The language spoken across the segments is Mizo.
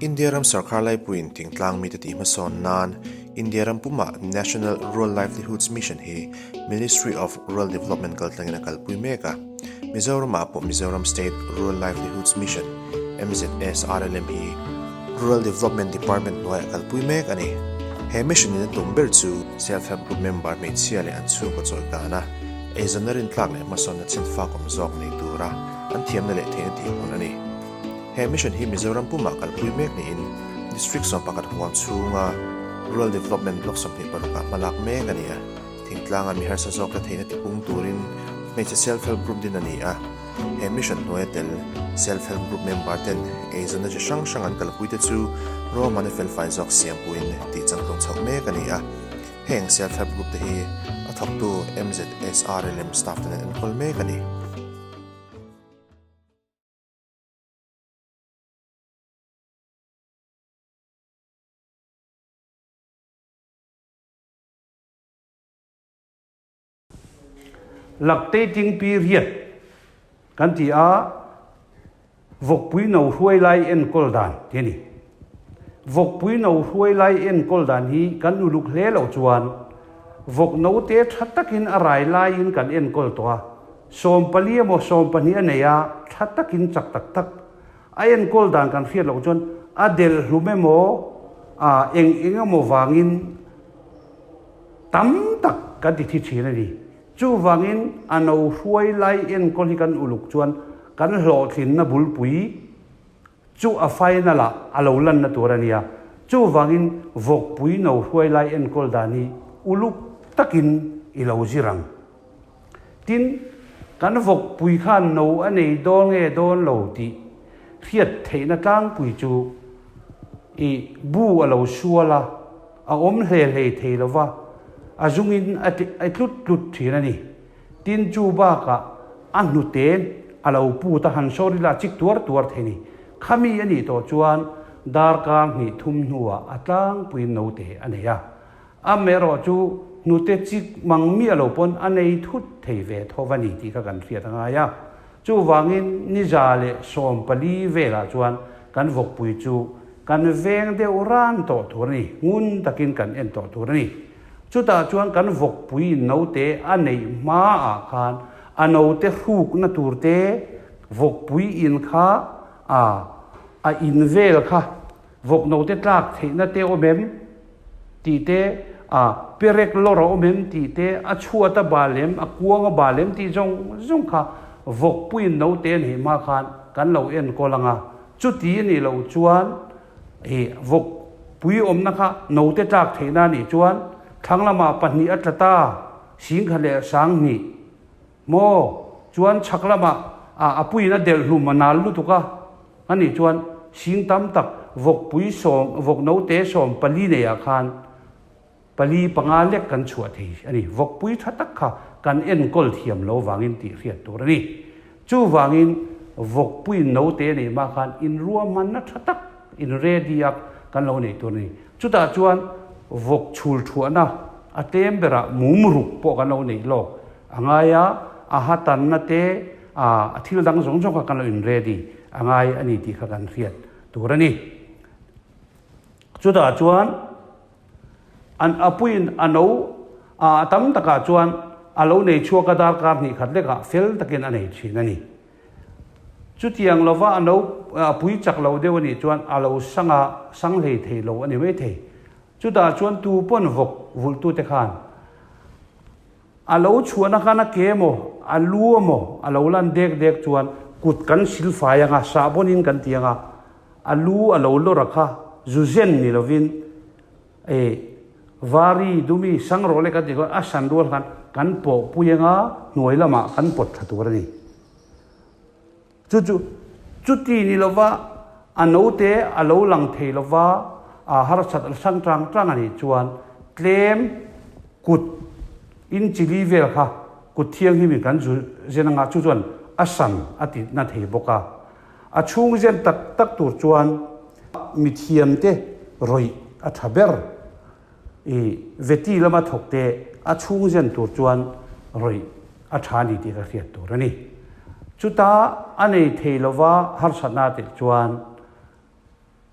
India ram sarkar laipuiin thingtlang mite tih hmasawn nan India ram pumah National Rural Livelihoods Mission hi Ministry of Rural Development kaltlangin a kalpui mek a. Mizoramah pawh Mizoram State Rural Livelihoods Mission, MZSRLM, hi Rural Development Department hnuaiah kalpui mek a ni. He mission in a tum ber chu Self Help Group member hmeichhia leh an chhungkaw chawlhkan a, eizawnna rintlak leh hmasawnna chhenfak awm zawk nei tura an thiamna leh theihna tih hun a ni. He mission hi Mizoram pumah kalpui mek niin District 11 huam chhunga Rural Development Block 26 ah hmalak mek a ni a. Thingtlanga mi harsa zawk la theihna tipung turin hmeichhe Self Help Group din a ni a. He mission hnuaia tel Self Help Group member ten eizawnna chi hrang hrang an kalpui te chu ruahmanna felfai zawk siampuiin tih changtlung chhoh mek a ni a. Heng Self Help Group te hi a thawktu MZSRLM staff ten an enkawl mek a ni. Lactating period kan ti a, vawkpui no hruai lai enkawl dan ti a ni. Vawkpui no hruai lai enkawl dan hi kan uluk hle loh chuan vawk note tha takin a rai laiin kan enkawl tawh a, 40 emaw 12 a nei a, tha takin chak tak tak a enkawl dan kan hriat loh chuan a delh hlum emaw ah eng eng emaw vangin tam tak kan ti thi thin a ni. Chuvangin a no hruai lai enkawl hi kan uluk chuan kan hlawhtlinna bulpui chu a final ah a lo lanna tur a nia. Chuvangin vawkpui no hruai lai enkawl dan hi uluk takin i lo zir ang. Tin, kan vawkpui khan no a nei dawn nge dawn lo tih hriat theihna tlangpui chu i bu a lo sual a, a awm hle hlei thei lo va, a zungin a tlut tlut thin a ni. Tin, chu bakah a hnute a lo put a, han sawr ila a chik tuar tuar thei a ni. Khami a nih tawh chuan darkar hnih thum hnuah a tlangpuiin note a nei a. Amaherawh chu hnute chik mang miah lo pawn a nei thut thei ve tho va ni tih kha kan hriat a ngai a. Chuvangin ni 114 velah chuan kan vawkpui chu kan veng deuh ran tawh tur a ni, ngun takin kan en tawh tur a ni. Chutah chuan kan vawkpui in note a neih hmaah khan a note hrukna tur te vawkpui in kha a a in vel kha vawk note tlak theihna te awm em? Tih te, a perek lawr a awm em tih te, a chhuat a bal em, a kuang a bal em tih zawng zawng kha vawkpuiin naute a neih hma khan kan lo enkawl ang a. Chuti a nih loh chuan ih vawkpui awmna kha naute tlak theihna a nih chuan thlang lamah pahnih a tla ta, 10,000 leh 2000 maw chuan chhak lamah a puiin a delh hlum a nal lutuk a. A nih chuan sing tam tak vawkpui sawm, vawk note 14 neiah khan pali panga lek kan chhuah thei a ni. Vawkpui tha tak kha kan enkawl thiam lo vangin tih hriat tur a ni. Chuvangin vawkpui note a neih hma khan inruahmanna tha tak, in ready a kan lo neih tur a ni. Chutah chuan vawk chhul thuahna a tlem berah mum ruk pawh kan lo neih lawk a ngai a, a ha tanna te, a thil dang zawng zawng kha kan lo in ready a ngai a ni tih kha kan hriat tur a ni. Chutah chuan an a puiin a no a tam takah chuan a lo nei chhuak a darkar hnih khat lekah fel takin a nei thin a ni. Chutiang lova a no a pui chak lo deuh a nih chuan a lo sang a, sang hlei thei lo a ni mai thei. Chutah chuan tu pawn vawk vulhtute khan A lo chhuahna khan a ke emaw, a lu emaw a lo lan dek dek chuan kut kan sil fai ang a, sahbawnin kan ti ang a, a lu a lo lawr a kha zu zen ni lovin e vari dumi sang rawh le kan tih khan a san rual khan kan pawh pui ang a, hnuai lamah kan pawt thla tur a ni. Chu chu chuti ni lova a note a lo lang thei lova a harsat a sang tang tang a nih chuan tlem kut in chili vel kha kut thianghlim in kan zu zen anga chu chuan a san a ti na thei bawk a. A chhung zen tak tak tur chuan mithiam te rawih a tha ber i veti lama thawk te a chhung zen tur chuan rawih a tha ni tih ka hriat tur a ni. Chuta a nei thei lova harsatna tel chuan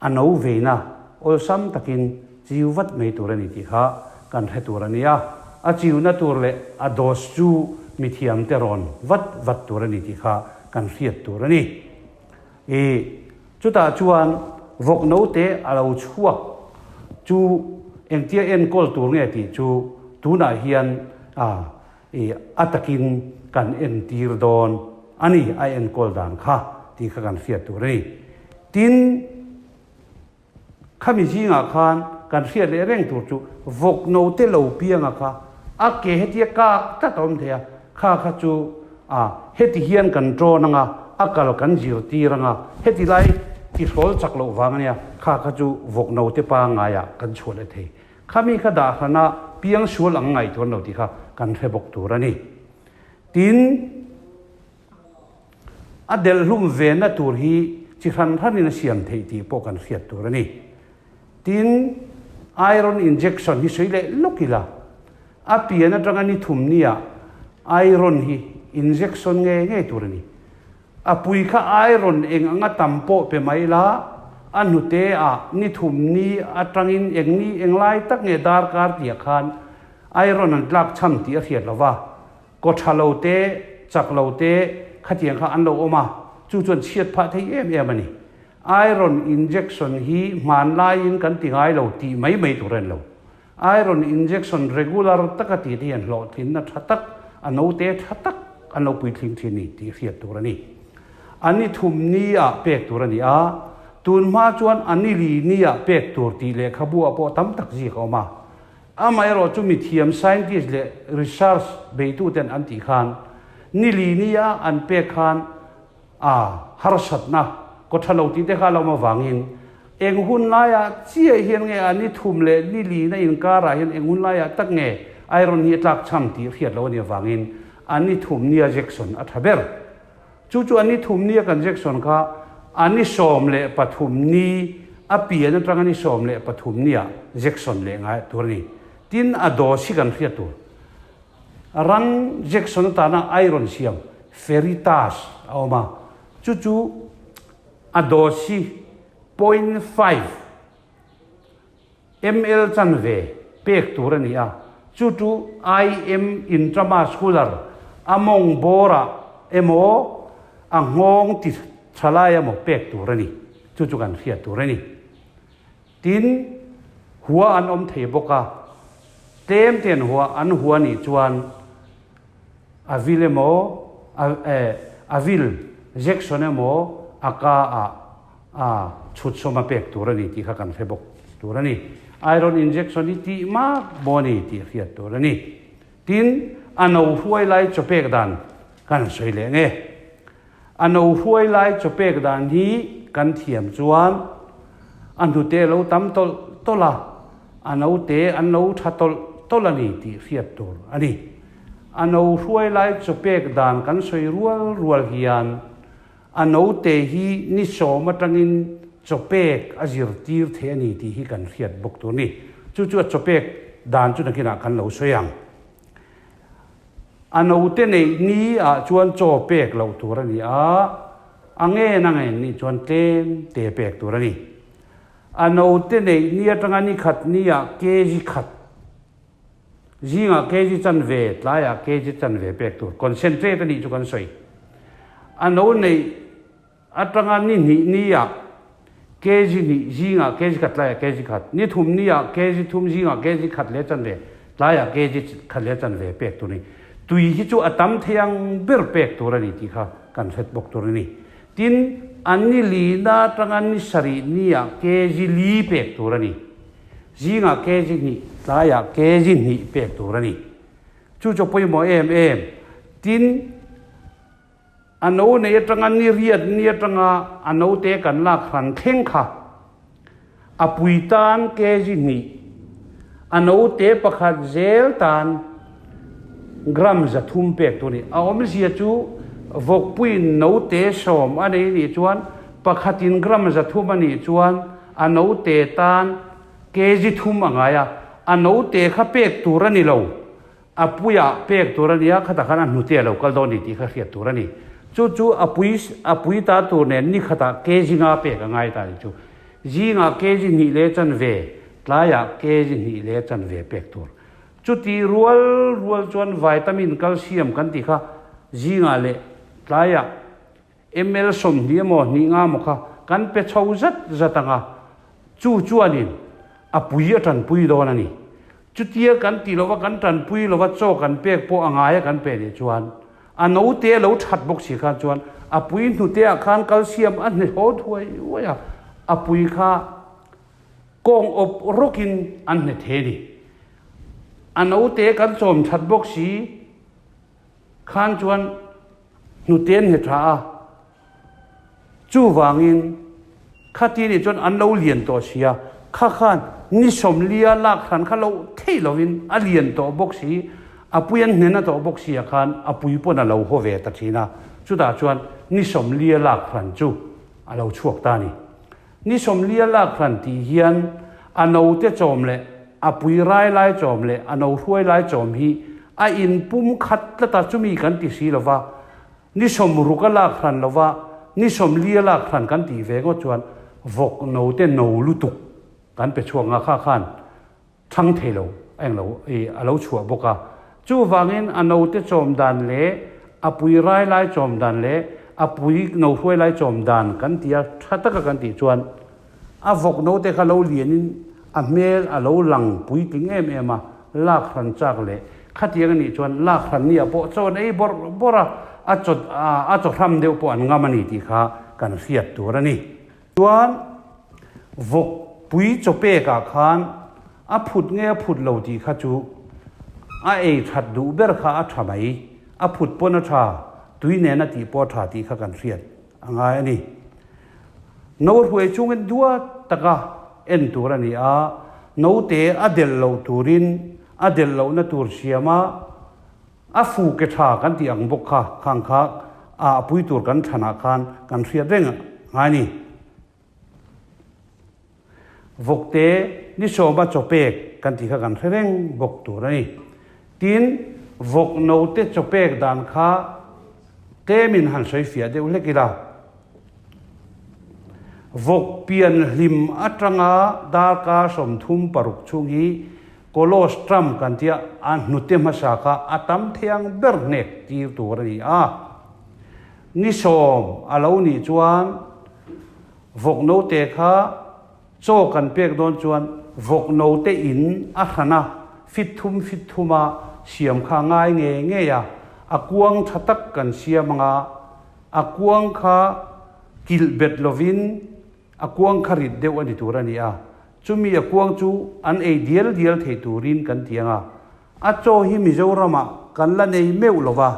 A no veina awlsam takin chiu vat mai tur a ni tih kha kan hre tur a ni a, a chiuna tur leh a dose chu mithiamte rawn vat vat tur a ni tih kha kan hriat tur a ni. I chutah chuan vawk note a lo chhuak chu engtia enkawl tur nge tih chu tunah hian a i a takin kan entir dawn a ni, a enkawl dan kha tih kha kan hriat tur a ni. Tin, khami zingah khan kan hriat leh reng tur chu vawk note lo pianga kha a ke hetia kak tlat a awm thei a, kha kha chu a heti hian kan ṭawn anga, a kal kan zirtir anga, heti lai tihrawl chak loh vang a nia, kha kha chu vawk note pangaiah kan chhuah leh thei. Khami kha dah hrana piang sual ang ngaih tur an lo tih kha kan hre bawk tur a ni. Tin, a delhlum venna tur hi chi hran hranin a siam theih tih pawh kan hriat tur a ni. Tin, iron injection hi sawi leh lawk ila, a pian atanga ni thum nia iron hi injection ngei ngei tur a ni. A pui kha iron eng anga tam pawh pe mai la, a hnute ah ni thum ni atangin eng ni eng lai tak nge darkar tih ah khan iron an tlak cham tih a hriat lo va, kaw tha lo te, chak lo te khatiang kha an lo awm a, chu chuan chhiat phah thei em em a ni. Iron injection hi hmanlaiin kan ti ngai lo tih mai mai tur a ni lo. Iron injection regular taka tih te hian hlawhtlinna tha tak, a note tha tak an lo puitling thin ni tih hriat tur a ni. A ni thum ni ah pek tur a ni a, tun hma chuan a ni li ni ah pek tur tih lehkhabu ah pawh tam tak zik a awm a. Amaherawh chu mithiam scientist leh research beitu ten an tih khan ni li ni a an pek khan A harsatna kaw tha lo tih te kha a lo awm avangin eng hun laiah chiah hian nge a ni thum leh ni lina inkarah hian eng hun laiah tak nge iron hi a tlak cham tih hriat lo a nih avangin a ni thum nia jection a tha ber. Chu chu a ni thum nia kan jection kha a ni 13 ni a pian atanga ni 13 nia jection leh ngai tur a ni. Tin a dose hi kan hriat tur. Ran jection atana iron siam Ferritas a awm a, chu chu a dose hi 0.5 ml chanve pek tur a ni a, chu chu IM intramuscular a mawng bawrah emaw a nghawng ti tha lai emaw pek tur a ni, chu chu kan hriat tur a ni. Tin, hua an awm thei bawk a, tlem te an hua, an hua nih chuan a vil emaw, a eh a vil jection emaw a ka ah a chhut sawm a pek tur a ni tih kha kan hre bawk tur a ni. Iron injection hi tih mak maw a ni tih hriat tur a ni. Tin, a no hruai lai chaw pek dan kan sawi leh nge. A no hruai lai chaw pek dan hi kan thiam chuan a hnute a lo tam tawlh tawlh a, a note an lo tha tawlh tawlh a ni tih hriat tur a ni. A no hruai lai chaw pek dan kan sawi rual rual hian a note hi ni sawm atangin chaw pek a zirtir thei a ni tih hi kan hriat bawk tur a ni. Chu chu a chaw pek dan chu nakinah kan lo sawi ang. A note neih ni ah chuan chaw pek loh tur a ni a, a ngen a ngen nih chuan tlem te pek tur a ni. A note neih ni atanga ni khat ni ah kg khat, zingah kg chanve, tlaiah kg chanve pek tur, concentrate a nih chu kan sawi. A no neih Atanga ni hnih ni ah kg hnih zingah kg khat tlaiah kg khat, ni thum ni ah kg thum zingah kg khat leh chanve tlaiah kg khat leh chanve pek tur a ni. Tui hi chu a tam thei ang ber pek tur a ni tih kha kan hret bawk tur a ni. Tin, a ni lina atanga ni sarih ni ah kg li pek tur a ni. Zingah kg hnih, tlaiah kg hnih pek tur a ni. Chu chu a pawimawh em em. Tin, A no nei atanga ni riat ni atanga a note kan lak hran thleng kha a pui tan kg hnih, a note pakhat zel tan gram 300 pek tur a ni. A awmzia chu vawkpuiin note 10 a nei nih chuan pakhatin gram 300 a nih chuan a note tan kg thum a ngai a, a note kha pek tur a ni lo. A puiah pek tur a nia, khatah khan a hnute a lo kal dawn ni tih kha hriat tur a ni. Chu chu a pui a pui ta tur nen ni khatah kg nga pek a ngai ta ni chu. Zingah kg hnih leh chanve, tlaiah kg hnih leh chanve pek tur. Chuti rual rual chuan vitamin calcium kan tih kha zingah leh tlaiah ml 20 emaw hnih nga emaw kha kan pe chho zat zat ang a, chu chuanin a pui a tanpui dawn a ni. Chutia kan ti lova kan tanpui lova chaw kan pek pawh a ngai a kan pe nih chuan a note a lo that bawk si khan chuan a pui hnute ah khan calcium a hne haw thuai uai a, a pui kha kawng awp rawkin an hne thei a ni. A note kan chawm that bawk si khan chuan hnute an hne tha a. Chuvangin, khati nih chuan an lo lian tawh si a, kha khan ni sawmlia lak hran kha lo theih lovin a lian tawh bawk si, a pui an hnena tawh bawk si ah khan a pui pawn a lo haw ve ta thin a, chutah chuan ni sawmlia lak hran chu a lo chhuak ta a ni. Ni sawmlia lak hran tih hian a note chawm leh a pui rai lai chawm leh a no hruai lai chawm hi a inpum khat tlat a, chumi kan ti si lova, Ni 60 a lak hran lova ni 40 a lak hran kan tih ve ngawt chuan vawk no te no lutuk kan pe chhuak nga kha khan thang thei lo a englo i a lo chhuah bawk a. Chuvangin a no te chawm dan leh a pui rai lai chawm dan leh a pui no hruai lai chawm dan kan ti a tha taka kan tih chuan A vawk note kha lo lianin a hmel a lo lang puitling em em a, lak hran chak leh khatiang a nih chuan lak hran nia pawh chaw an ei bawrh bawrh a, a chaw a chaw hram deuh pawh an ngam a ni tih kha kan hriat tur a ni. Chuan vawk pui chaw pekah khan a phut nge a phut lo tih kha chu a ei that duh ber kha a tha mai, a phut pawn a tha, tui nena tih pawh a tha tih kha kan hriat a ngai a ni. No hruai chungin duat taka en tur a ni a, note a delh loh turin a delh lohna tur siama a fu ke tha kan tih ang bawk kha khang kha a pui tur kan thlanah khan kan hriat reng ngai a ni. Vawkte ni sawma chaw pek kan tih kha kan hre reng bawk tur a ni. Tin, vawk note chaw pek dan kha tlemin han sawi fiah deuh hlek ila. Vawk pian hlim atanga darkar 36 chhung hi colostrum kan tia a hnute hmasa kha a tam thiang ber hnek tir tur a ni a. Ni 10 a lo nih chuan vawk note kha chaw kan pek dawn chuan vawk note in a hran a, fit thum fit thuma siam kha ngai ngei ngei a, a kuang tha tak kan siam anga A kuang kha kilh bet lovin a kuang kha rit deuh a ni tur a ni a, chumi a kuang chu an ei dial dial thei turin kan ti ang a. A chaw hi Mizoramah kan la nei meuh lo va,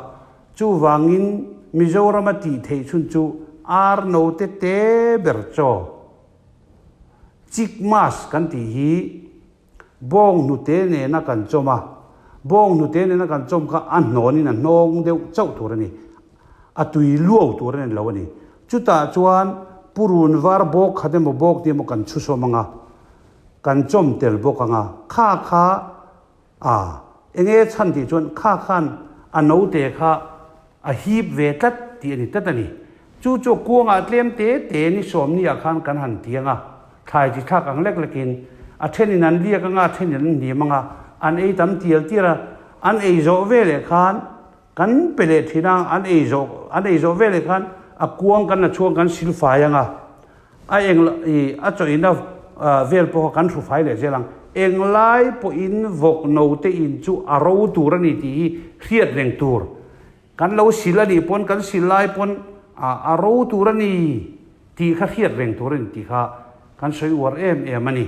chuvangin Mizorama tih theih chhun chu ar note te ber chaw, Chikmas kan tih hi Bawng hnute nena kan chawm a, bawng hnute nena kan chawm kha a hnawnin a hnawng deuh chauh tur a ni. A tui luau tur a ni lo a ni. Chutah chuan purun var bawk khat emaw bawk ni emaw kan chhusawm ang a, kan chawm tel bawk ang a, kha kha a enge chhan tih chuan kha khan a note kha A hip ve tlat tih a ni tlat a ni. Chu chu kuangah tlem te te ni sawmni ah khan kan han ti ang a, thlai chi thlak ang lek lekin a thenin an liak ang a, a thenin an hnim ang a, an ei tam tial tial a, an ei zawh veleh khan kan pe leh thin a, an ei zawh an ei zawh veleh khan a kuang kan la chhuang kan sil fai ang a, a eng i a chawina vel pawh kha kan hru fai leh zel ang. Englai pawhin vawk note in chu a ro tur a ni tih hi hriat reng tur. Kan lo sil a nih pawn kan sil lai pawn a ro tur a ni tih kha hriat reng tur a ni tih kha kan sawi uar em em a ni.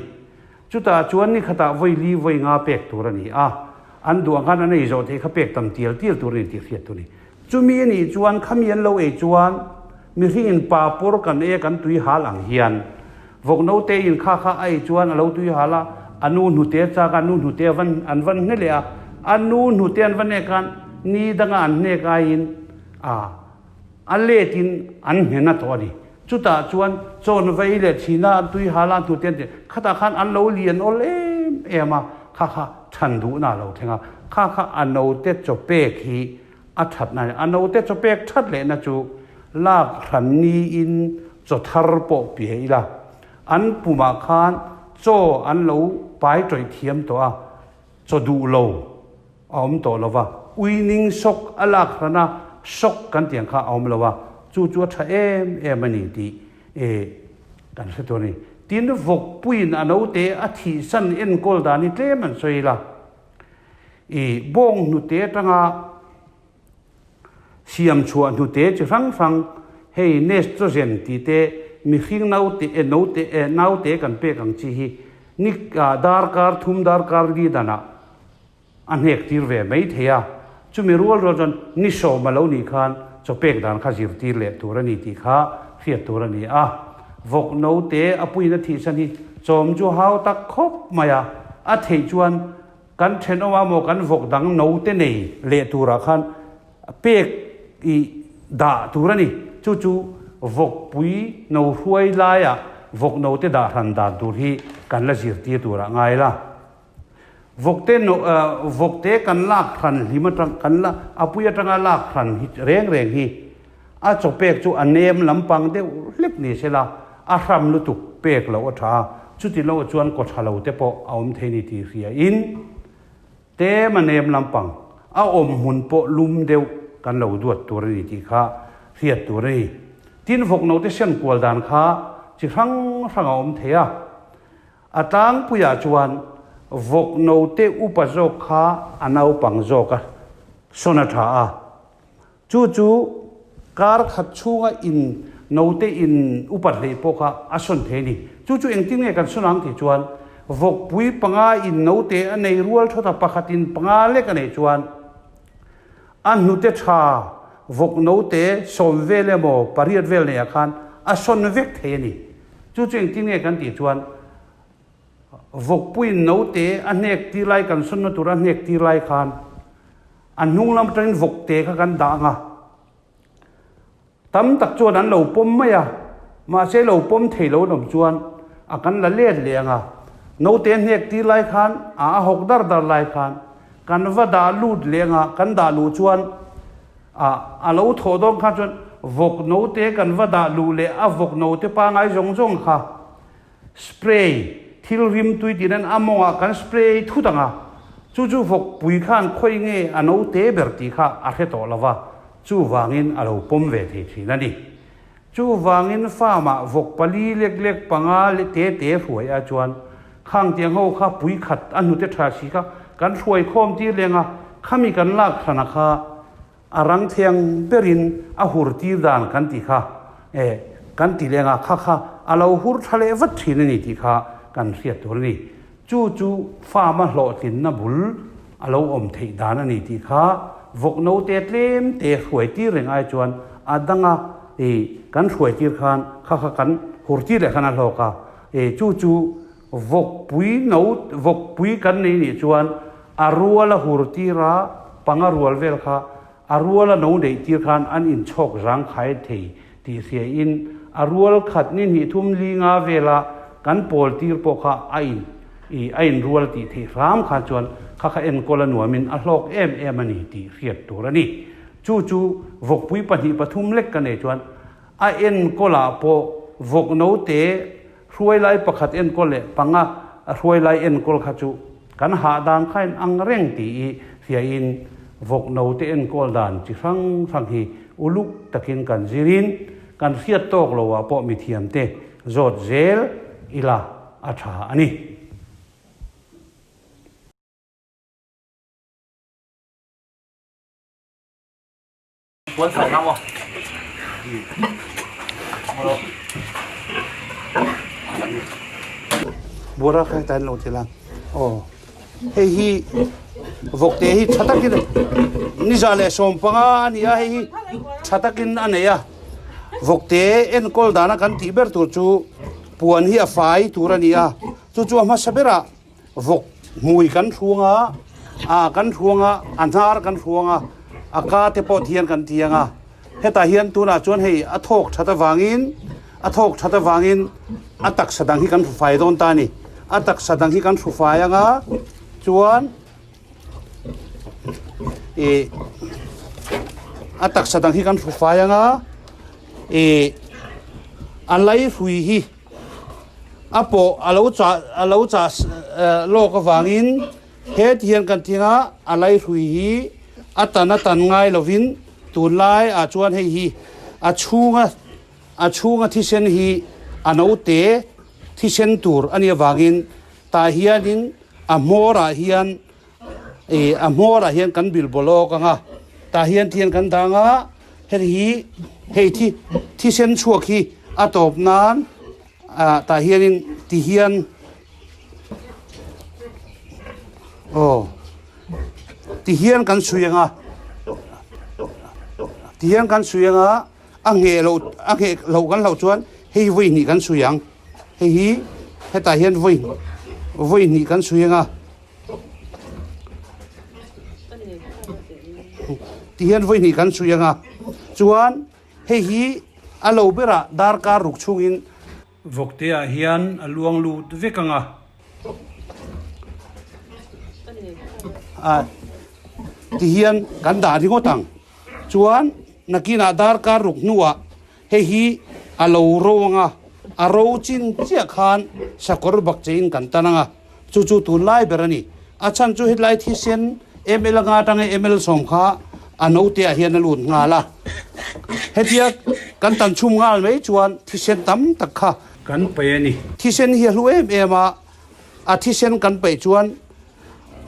Chutah chuan ni khatah vawi li vawi nga pek tur a ni a, an duh ang khan an ei zawh theih kha pek tam tial tial tur a ni tih hriat tur a ni. Chumi a nih chuan khami an lo ei chuan mihringin pa pawr kan ei a kan tui hal ang hian vawk note in kha kha a ei chuan a lo tui hal a, a nu hnute a chak a, a nu hnute a van an van hne leh a, a nu hnute an va hnek khan ni danga an hnek aiin a a let in an hne na tawh a ni. Chutah chuan chawn vei leh thina an tui hal a an hnute an ti khatah khan an lo lian awl em em a, kha kha chhan duhna a lo thleng a, kha kha a note chaw pek hi A thatna a note chaw pek that lehna chu lak hran niin chaw thar pawh pia ila. An pumah khan chaw an lo pai tawih thiam tawh a, chaw duh lo a awm tawh lo va, uining shock a lak hran a, shock kan tih ang kha a awm lo a, chu chu a tha em em a ni tih kan hre tur a ni. Tin, vawkpuiin a naute a thihsan enkawl dan hi tlem an sawi ila, bawng hnute atanga Siam chhuah hnute chi hrang hrang, hei Nestrogen tih te, mihring naute eh note eh naute kan pek ang chi hi ni darkar thum darkar li danah a hnek tir ve mai thei a, chumi rual rual chuan ni sawm a lo nih khan chaw pek dan kha zirtir leh tur a ni tih kha hriat tur a ni a. Vawk note a puiin a thihsan hi chawm chu hau tak khawp mai a, a theih chuan Kan thenawm a maw kan vawk dang note nei leh turah khan pek i dah tur a ni. Chu chu vawkpui no hruai laia vawk note dah hran dan tur hi kan la zirtir turah ngai la. Vawkte no vawkte kan lak hran hlim atang kan la a pui atanga lak hran hi reng reng hi a chaw pek chu a nem lampang deuh hlek ni sela a hram lutuk pek loh a tha a, chuti loh chuan kaw tha lo te pawh a awm thei ni tih hria in tlem a nem lampang a awm hmun pawh lum deuh kan lo duat tur a ni tih kha hriat tur a ni. Tin, vawk note sen kual dan kha chi hrang hrang a awm thei a, a tlangpuiah chuan vawk note upa zawk kha a naupang zawk a sawn a tha a, Chu chu kar khat chhunga in note in upat hleih pawh kha a sawn thei a ni. Chu chu engtin nge kan sawn ang tih chuan vawkpui panga in note a nei rual thawt a, pakhat in panga lek a neih chuan a hnute tha vawk note sawm vel emaw pariat vel neihah khan a sawn vek thei a ni. Chu chu engtin nge kan tih chuan vawkpuiin note a hnek tir lai kan sawnna tur a hnek tir lai khan A hnung lam atangin vawkte kha kan dah ang a, tam tak chuan an lo pawm mai a, mahse lo pawm thei lo an awm chuan a kan la let leh ang a, naute hnek tir lai khan a a hawk dar dar lai khan kan va dah lut leh ang a, kan dah luh chuan a a lo thawh dawn khan chuan vawk naute kan va dah luh leh a vawk naute pangai zawng zawng kha Spray, thil rim tui tih nan a mawngah kan spray thut ang a, chu chu vawkpui khan khawi nge a no te ber tih kha a hre tawh lo va, chuvangin a lo pawm ve thei thin a ni. Chuvangin farm-ah vawk pali lek lek panga leh te te hruai a chuan khang tiang ho kha pui khat a hnute tha si kha kan hruai khawm tir leng a, khami kan lak thlana kha A rang thiang berin a hur tir dan kan tih kha e kan ti leng a, kha kha a lo hur tha leh vat thin a ni tih kha kan hriat tur a ni. Chu chu farm a hlawhtlinna bul a lo awm theih dan a ni tih kha vawk note tlem te hruai tir reng ai chuan a danga e kan hruai tir khan kha kha kan hur tir leh khan a hlawk a, e chu chu Vawkpui no, vawkpui kan nei nih chuan a rual a hur tir a, panga rual vel kha a rual a no neih tir khan an inchhawk zang khai thei tih hria in a rual khat ni hnih thum li nga vela kan pawl tir pawh kha a in i a inrual tih theih hram khan chuan kha kha enkawl a nuam in a hlawk em em a ni tih hriat tur a ni. Chu chu vawkpui pahnih pathum lek ka nei chuan a enkawlah pawh vawk note Hruai lai pakhat enkawl leh panga a hruai lai enkawl kha chu kan hah dan kha in ang reng tih i hriain vawk note enkawl dan chi hrang hrang hi uluk takin kan zirin kan hriat tawk lo ah pawh mithiamte zawt zel ila a tha a ni. Bora khai tan lo thila aw hei hi vawkte hi tha takin niza leh sawm panga a ni a hei hi tha takin a nei a vawkte enkawl dana kan tih ber tur chu puan hi a fai tur a ni a chu chu a hmasa berah Vawk hmui kan hruang a, a kan hruang a, a hnar kan hruang a, a ka te pawh thian kan tiang a. Hetah hian tunah chuan hei a thawk that avangin a thawk that avangin a taksa dang hi kan hru fai dawn ta a ni. A taksa dang hi kan hru fai anga chuan ih a taksa dang hi kan hru fai anga ih a lei hrui hi. A pawh a lo chah a lo chah lawk avangin he ti hian kan thing a, a laihrui hi a tan a tan ngai lovin tunlai ah chuan hei hi a chhunga a chhunga thisen hi a note thisen tur a nih avangin tah hianin a hmawr ah hian ih a hmawr ah hian kan bil baw lawk ang a tah hian thian kan dang a heti hi hei thi thisen chhuak hi a tawp nan ah tah hianin ti hian aw ti hian kan chhui ang a ti hian kan chhui ang a a ngheh loh a ngheh loh kan hlauh chuan hei vawi hnih kan chhui ang hei hi hetah hian vawi vawi hnih kan chhui ang a. Ti hian vawi hnih kan chhui ang a, chuan hei hi a lo berah darkar ruk chhungin Vawkte ah hian a luang lut vek ang a. A ti hian kan dah ringawt ang. Chuan nakinah darkar ruk hnuah hei hi a lo ro ang a, a ro chin chiah khan sakawr bak chein kan tan ang a, chu chu tunlai ber a ni. A chhan chu hetlai thisen ml anga atanga ml sawm kha a note ah hian a lut nghal a. Hetia kan tan chhum nghal mai chuan thisen tam tak kha kan paih a ni. Thisen hi a hlu em em a, a thisen kan paih chuan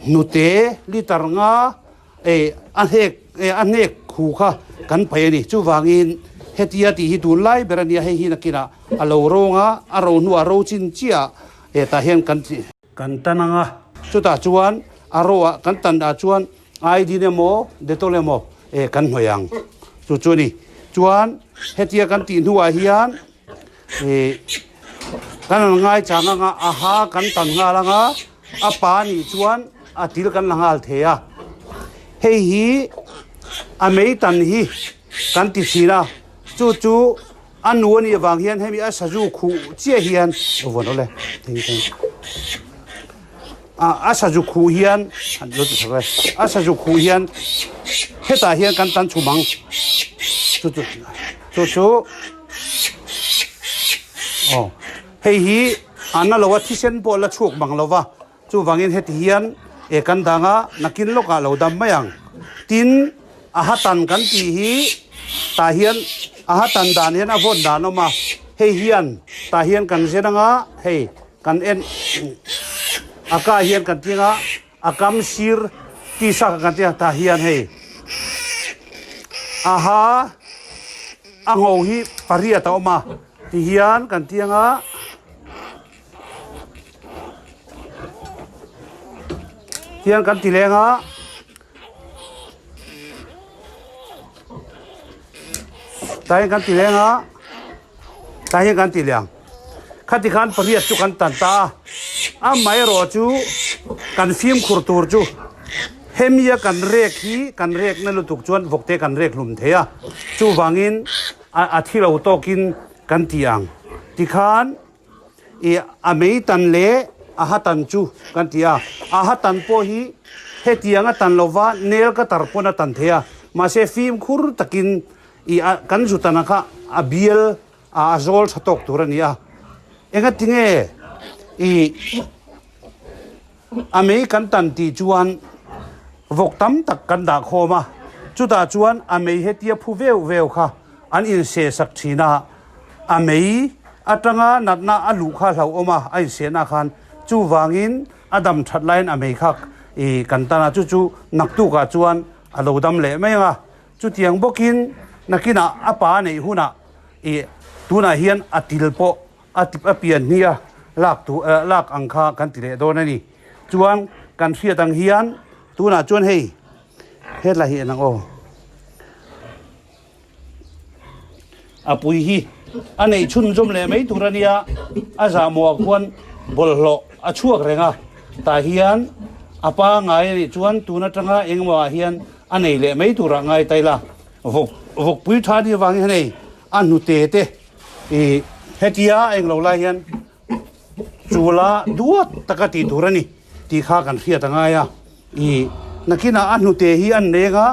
hnute liter nga eh a hnek eh a hnek khu kha kan paih a ni. Chuvangin hetia tih hi tunlai ber a nia, hei hi nakinah a lo rawng a, a ro hnuah ro chin chiah hetah hian kan Kan tan ang a. Chutah chuan a ro ah kan tan ah chuan iodine emaw Dettol emaw eh kan hnawih ang. Chu chu a ni. Chuan hetia kan tih hnuah hian eh kan han ngaichang ang a, a ha kan tan nghal ang a, a pa nih chuan a til kan la nghal thei a. Hei hi a mei tan hi kan ti thin a, chu chu A nu a nih avang hian hemi a sazu khuh chiah hian vuan awle theng theng a a sazu khuh hian lo ti sak e a sazu khuh hian hetah hian kan tan chhum ang chu chu chu chu aw hei hi a na lo a thisen pawh la chhuak mang lo va Chuvangin heti hian e kan dang a, nakin lawkah lo dam mai ang. Tin, a ha tan kan tih hi tah hian a ha tan dan hian a vawn dan a awm a, hei hian tah hian kan zen ang a, hei kan en a kah hian kan tling a, a kam sir tisa kha kan tling a, tah hian hei a ha a ngho hi pariat a awm a, tihian kan tling a. Tiang kan ti leng a. Tah hian kan ti leng a. Tah hian kan ti leng. Khati khan pariat chu kan tan ta a. Amaherawh chu kan fimkhur tur chu hemia kan rek hi kan rek na lutuk chuan vawkte kan rek hlum thei a. Chuvangin a thi lo tawkin kan ti ang. Tikhan I a mei tan leh a ha tan chu kan ti a, a ha tan pawh hi hetiang a tan lova nel ka tar pawn a tan thei a, mahse fimkhur takin i a kan zu tan ang kha a bial a a zawl tha tawk tur a ni a, engatinge i A mei kan tan tih chuan vawk tam tak kan dah khawm a, chutah chuan a mei hetia phu veu veu kha an inseh sak thin a, a mei atanga natna a luh kha hlauhawm a, a insehna khan chuvangin a dam that laiin a mei kha i kan tan a, chu chu naktukah chuan a lo dam leh mai ang a, chutiang bawkin nakinah a pa neih hunah i tunah hian a til pawh A tip a pian hnia lak tu lak ang kha kan ti leh dawn a ni. Chuan kan hriat ang hian tunah chuan hei hetlai hi en ang aw. A pui hi a neih chhunzawm leh mai tur a nia, a zahmawh ah khuan bawlhhlawh a chhuak reng a, tah hian a pangai a nih chuan tun atanga engemaw ah hian a nei leh mai turah ngai ta ila. Vawk vawkpui tha ni avangin hian hei a hnute te I hetia englo lai hian chula duat taka tih tur a ni tih kha kan hriat a ngai a. I nakinah a hnute hi an neng a,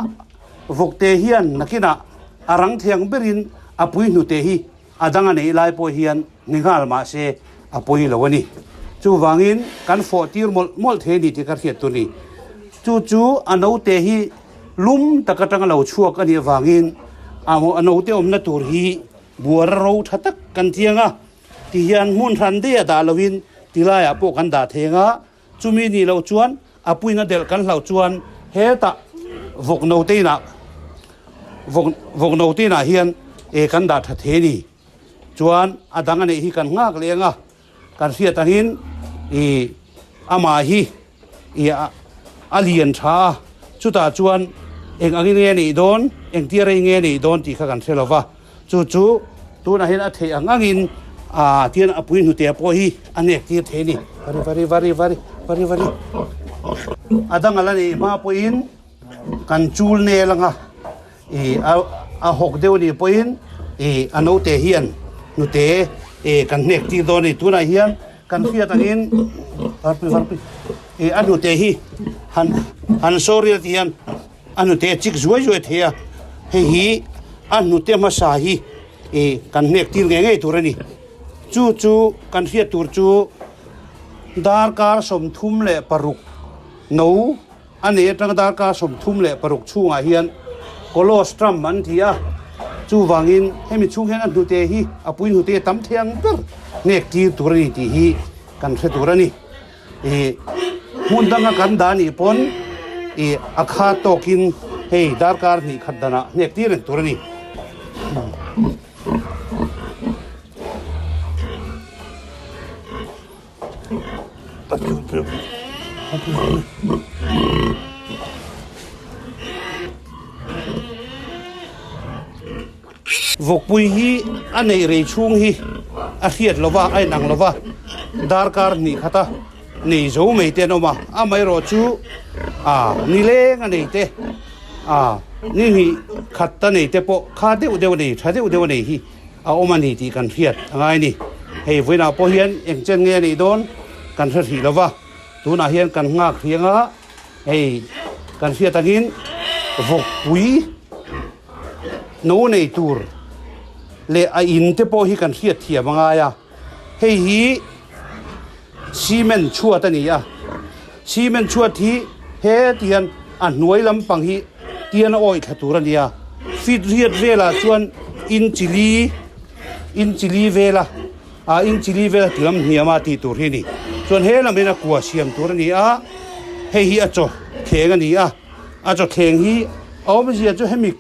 vawkte hian nakinah a rang thiang berin a pui hnute hi a dang a neih lai pawh hian ni nghal mah se a pawi lo a ni. Chuvangin kan fawh tir mawlh mawlh thei a ni tih ka hriat tur a ni. Chu chu a naute hi lum tak atanga lo chhuak a nih avangin a naute awmna tur hi buara ro tha tak kan chiang a, tihian hmun hran daih a dah loin tilaiah pawh kan dah thei ang a, chumi nih loh chuan a puina delh kan hlauh chuan hetah vawk naute inah vawk vawk naute inah hian eh kan dah tha thei a ni. Chuan a dang a neih hi kan nghak leh ang a, kan hriat angin ih amah hi ih a lian tha a, chutah chuan eng angin nge a neih dawn, engtia rei nge a neih dawn tih kha kan hre lo va, chu chu tunah hian a theih ang angin ah tian a pui hnute pawh hi a nek tir thei a ni. Vari vari vari vari vari vari a dang a la neih hma pawhin kan chul nel ang a. Ih a a hawk deuh anih pawhin ih a naute hian hnute ih kan hnek tir dawn a ni. Tunah hian kan hriat angin varpui varpui ih a hnute hi han han saw rial tih hian a hnute a chik zuai zuai thei a, hei hi a hnute hmasa hi ih kan hnek tir ngei ngei tur a ni. Chu chu kan hriat tur chu darkar 36 no. A nei atanga darkar 36 chhungah hian colostrum an ti a, chuvangin hemi chhung hian a hnute hi a pui hnute a tam thei ang ber hnek tir tur a ni tih hi kan hre tur a ni. Ih hmun danga kan dah nih pawn ih a kha tawkin hei darkar hnih khat danah hnek tir reng tur a ni. Vawkpui hi a neih rei chhung hi a hriat lo va, a inang lo va, darkar hnih khata nei zo mai te an awm a, amaherawh chu ah nileng a nei te ah ni hnih khat a nei te pawh kha deuh deuh a nei, tha deuh deuh a nei hi. A awm a ni tih kan hriat a ngai a ni. Hei vawiinah pawh hian eng chen nge a nih dawn kan hre hrih lo va, tunah hian kan nghak hriang a, hei kan hriat angin vawkpui no nei tur leh a in te pawh hi kan hriat thiam a ngai a, hei hi cement chhuat a ni a, cement chhuat hi heti hian a hnuai lampang hi tian a awih thla tur a ni a, feet riat velah chuan inchi li inchi li vela ah inchi li vela ti lam hniam a tih tur hi a ni chuan he lam hian a kua siam tur a ni a, hei hi a chaw thleng a ni a, a chaw thleng hi a awmzia chu hemi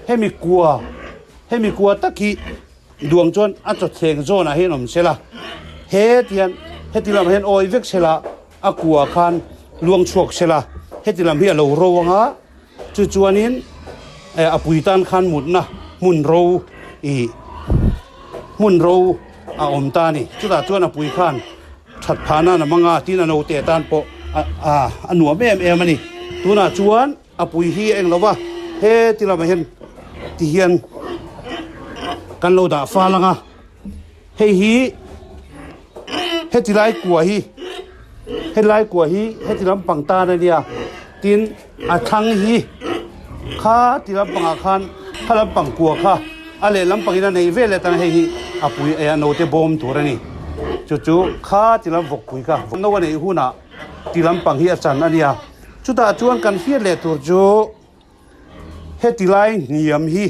hemi kua hemi kua tak hi. Duang chuan a chawthleng zawnah hian awm sela, heti hian heti lamah hian awi vek sela, a kua khan luang chhuak sela, heti lam hi a lo ro ang a, chu chuanin a pui tan khan mutna hmun ro ih hmun ro a awm ta a ni. Chutah chuan a pui khan that phah nan a hmang a, tin a naute tan pawh a a nuam em em a ni. Tunah chuan. A pui hi a eng lo va, heti lamah hian ti hian kan lo dah fal ang a, hei hi heti lai kua hi heti lai kua hi heti lampang tan a nia tin a thlang hi kha ti lampangah khan kha lampang kua kha a leh lampangin a nei vel leh tan a hei hi a pui a naute bawm tur a ni chu chu kha ti lam vawkpui kha no a neih hunah ti lampang hi a chan a nia. Chutah chuan kan hriat leh tur chu heti lai hniam hi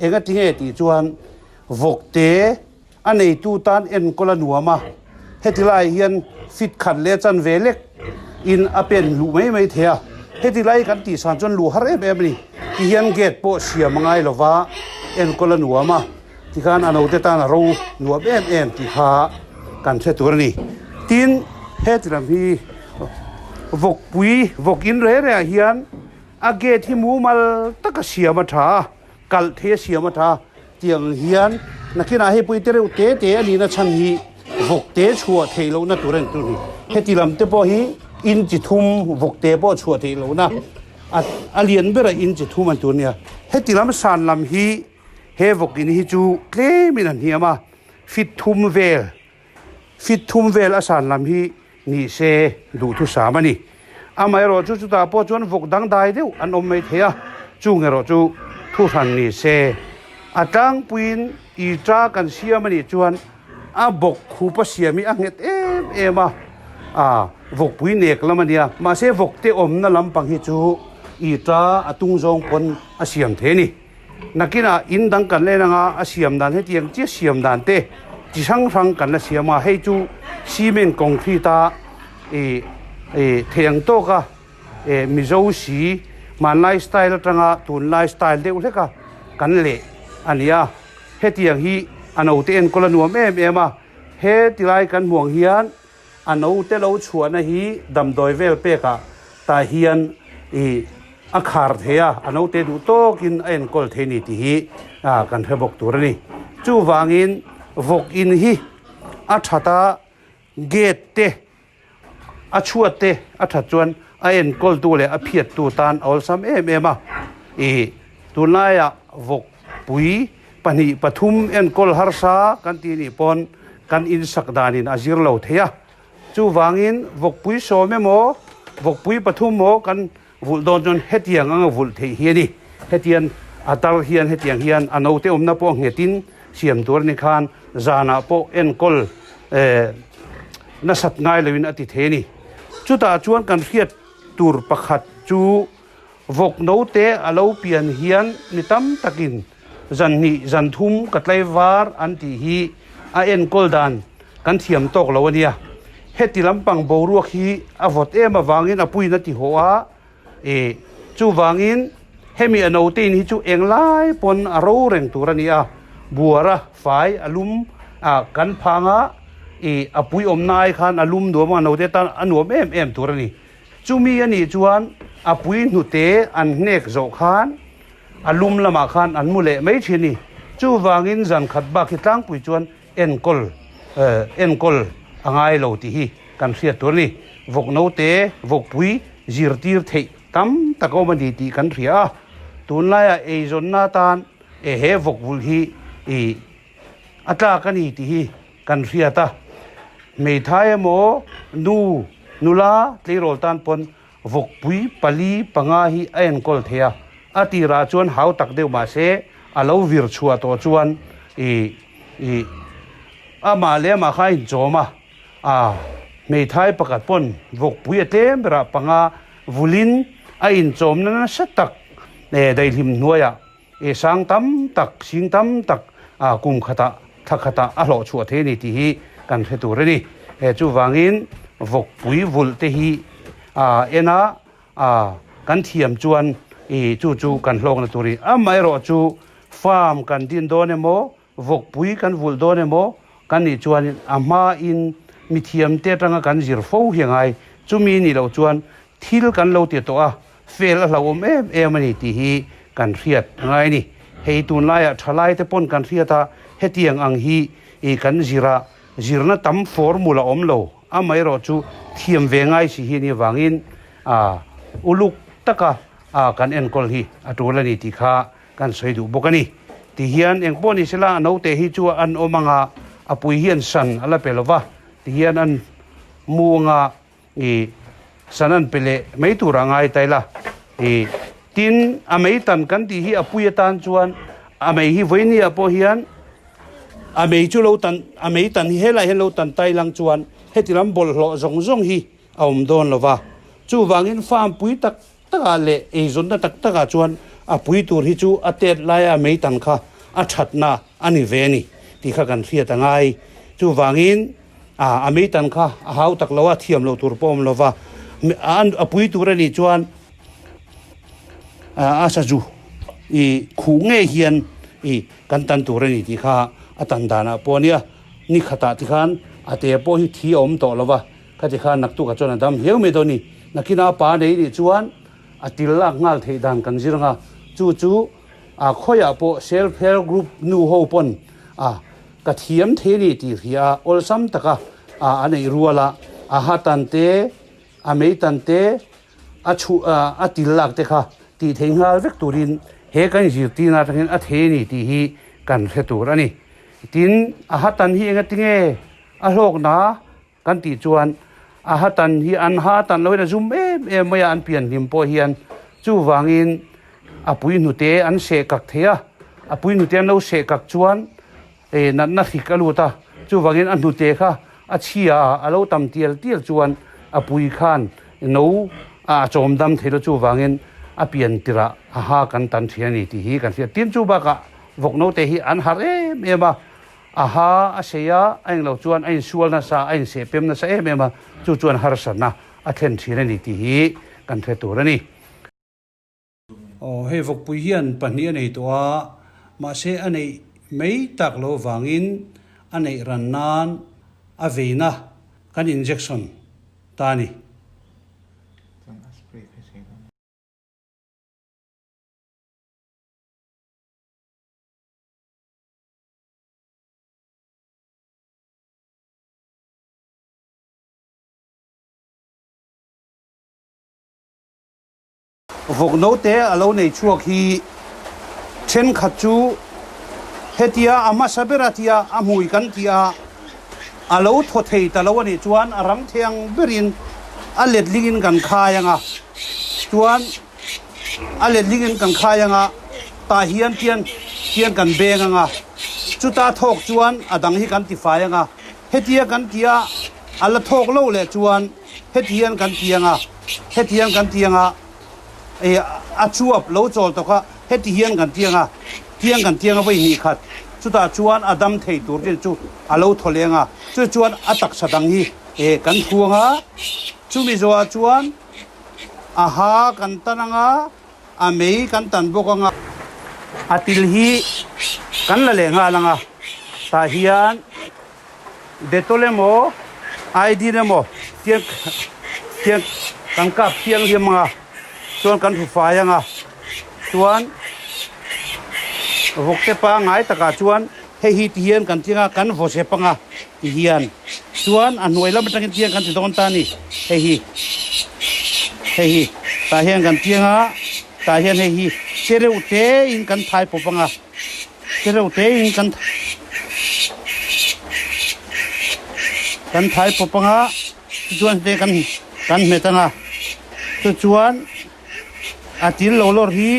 enga ti nge tih chuan vawkte a neitu tan enkawl a nuam a, heti laiah hian fit khat leh chan ve lek in a pen luh mai mai thei a, heti lai kan tih san chuan luh har em em a ni. Tihian gate pawh siam a ngai lova enkawl a nuam a, tikhan a naute tan a ro nuam em em tih kha kan hre tur a ni. Tin, heti lam hi. Vawkpui vawk in reh reh ah hian a gate hi mumal taka siam a tha a, kalh thei a siam a tha a, tiang hian nakinah hei pawh hi tereuh te te a nihna chhan hi vawk te chhuah theih lohna tur a ni tur a ni. Heti lam te pawh hi inchi thum vawk te pawh chhuah theih lohna a a lian berah inchi thum a ni tur a ni a. Heti lam san lam hi he vawk in hi chu tlemin a hniam a, feet thum vel Fit thum vel a san lam hi ni se duhthusam a ni. Amaherawh chu chutah pawh chuan vawk dangdai deuh an awm mai thei a, chung erawh chu thuhran ni se. A tlangpuiin i ta kan siam a nih chuan A bawk khupa siam hi a nghet em em a, a vawkpui nek lam a nia. Mahse vawkte awmna lampang hi chu ita a tung zawng pawn a siam thei a ni. Nakinah in dang kan len anga a siam dan hetiang chiah siam dan te chi hrang hrang kan la siam a, hei chu cement concrete a ih ih thei ang tawk a eh Mizo si hmanlai style atanga tunlai style deuh hlek a kan leh a ni a, hetiang hi a naute enkawl a nuam em em a, he tilai kan hmuh ang hian A naute lo chhuahna hi damdawi vel pekah tah hian ih a khar thei a, a naute duh tawkin a enkawl thei a ni tih hi kan hre bawk tur a ni. Chuvangin vawk in hi a that a, gate te a chhuat te a that chuan a enkawltu leh a phiattu tan a awlsam em em a. Ih tunlaiah vawk pui pahnih pathum enkawl harsa kan tih nih pawn kan insak danin a zir lo thei a. Chuvangin vawkpui sawm emaw, vawkpui pathum maw kan vulh dawn chuan hetiang anga vulh theih hi a ni. Hetian a tar hian hetiang hian a naute awmna pawh nghetin siam tur a ni khan zanah pawh enkawl eh nasat ngai loin a ti thei a ni. Chutah chuan kan hriat tur pakhat chu Vawk note a lo pian hian mi tam takin zan hnih zan thum ka tlai var an tih hi a enkawl dan kan thiam tawk lo a nia. Heti lampang boruak hi a vawt em avangin a puiin a ti haw a, e chuvangin hemi a note in hi chu englai pawn a ro reng tur a ni a, buara fai a lum a kan phang a, e a pui awmna ai khan a lum nuam a note tan a nuam em em tur a ni. Chumi a nih chuan a pui hnute an hnek zawh khan a lum lamah khan an mu leh mai thin a ni. Chuvangin zan khat bak hi tlangpui chuan enkawl enkawl a ngai lo tih hi kan hriat tur a ni. Vawk note, vawkpui zirtir theih tam tak a awm a ni tih kan hria a. Tunlaiah eizawnna atan he vawkvulh hi ih a tlak a ni tih hi Kan hriat a, hmeithai emaw nu, nula tleirawl tan pawn vawkpui pali panga hi a enkawl thei a, a tirah chuan hau tak deuh mah se a lo vir chhuah tawh chuan ih ih amah leh amah kha a inchawm a, a hmeithai pakhat pawn vawkpui a tlem berah panga vulin a inchawmna nasa tak eh daihlim hnuaiah I sang tam tak, sing tam tak kum khatah, thla khatah a hlawh chhuah thei a ni tih hi kan hre tur a ni. Chuvangin vawkpui vulh te hi en a, kan thiam chuan chu chu kan hlawkna tur a ni. Amaherawh chu farm kan din dawn emaw, Vawkpui kan vulh dawn emaw kan nih chuanin a hmain mithiamte atanga kan zir fo hi a ngai. Chumi nih loh chuan thil kan lo ti tawh a, fel a hlauhawm em em a ni tih hi kan hriat a ngai a ni. Hei tunlaiah thalaite pawn kan hriat a, hetiang ang hi i kan zir a, zirna tam formula awm lo, amaherawh chu thiam ve ngai si hi a nih avangin a uluk taka kan enkawl hi a tul a ni tih kha Kan sawi duh bawk a ni. Ti hian eng pawh ni sela a naute hi chu an awm anga a pui hian san a la pe lova, ti hian an mu anga i san an pe leh mai tur a ngai ta ila. I tin a mei tan kan tih hi a pui atan chuan a mei hi vawinia pawh hian a mei chu lo tan a mei tan hi helaiah hian lo tan tai lang chuan heti lam bawlhhlawh zawng zawng hi a awm dawn lova. Chuvangin farm pui tak Takah leh eizawnna tak takah chuan a pui tur hi chu a tet laia mei tan kha a thatna a ni ve a ni tih kha kan hriat a ngai. Chuvangin a mei tan kha a hau tak lo a, thiam loh tur pawh a awm lo va, a pui tur a nih chuan a sazu i khuh ngei hian i kan tan tur a ni tih kha a tan danah pawh a nia. Ni khatah tikhan a te pawh hi thi a awm tawh lo va. Khati khan naktukah chuan a dam hiau mai dawn ni. Nakina pa nei nih chuan a til lak nghal theih dan kan zir anga, chu chu a khawiah pawh self help group nu ho pawn a ka thiam thei a ni tih hria a, awlsam taka a a neih rual a, a ha tan te, a mei tan te, a chhuh a til lak te kha tih theih nghal vek turin he kan zirtirna atangin a thei a ni tih hi kan hre tur a ni. Tin, a ha tan hi engatinge a hlawkna Kan tih chuan a ha tan hi an ha tan loin a zum em em mai a, an pian hlim pawh hian chuvangin a pui hnute an seh kak thei a, a pui hnute an lo seh kak chuan natna hrik a lut a, Chuvangin a hnute kha a chhia a, a lo tam tial tial chuan a pui khan no a chawm dam thei lo chuvangin a pian tirah a ha kan tan thin a ni tih hi kan hriat. Tin chu bakah vawk note hi an harh em em a, a ha a sei a, a englo chuan a insual nasa, a insehpem nasa em em a, chu chuan harsatna a thlen thin a ni tih hi kan hre tur a ni. Aw, hei vawkpui hian pahnih a nei tawh a, mahse a neih mai tak lo vangin a neih ran nan a veina kan injection ta a ni. Vawk note a lo nei chhuak hi thenkhat chu hetia a hmasa ber a tia a hmui kan tih a, a lo thaw thei ta lo a nih chuan a rang thei ang berin a letling in kan khai ang a, chuan a letling in kan khai ang a, tah hian tian tian kan beng ang a, chuta thawk chuan a dang hi kan tifai ang a, hetia kan tih a a la thawk lo leh chuan heti hian kan ti ang a, heti hian kan ti ang a, ih a chuap lo chawl tawk a, heti hian kan ti ang a, tiang kan ti ang a vawi hnih khat, chutah chuan a dam thei tur chin chu a lo thaw leng a, chu chuan a taksa dang hi eh kan thu ang a, chumi zawhah chuan a ha kan tan ang a, a mei kan tan bawk ang a. A til hi kan la leh nghal ang a, tah hian. Dettol emaw iodine emaw tiang tiang kan kap thianghlim ang a, chuan kan hru fai ang a, chuan vawk te pangngai takah chuan hei hi ti hian kan tling a, kan vaw zep ang a ti hian, chuan a hnuai lam atangin tiang kan ti dawn ta a ni, hei hi hei hi tah hian kan tling a, tah hian hei hi che reuh te in kan thai pawp ang a. Che reuh te in kan kan thai pawp anga tichuan te kan kan hmet anga chuchuan a til lo lawr hi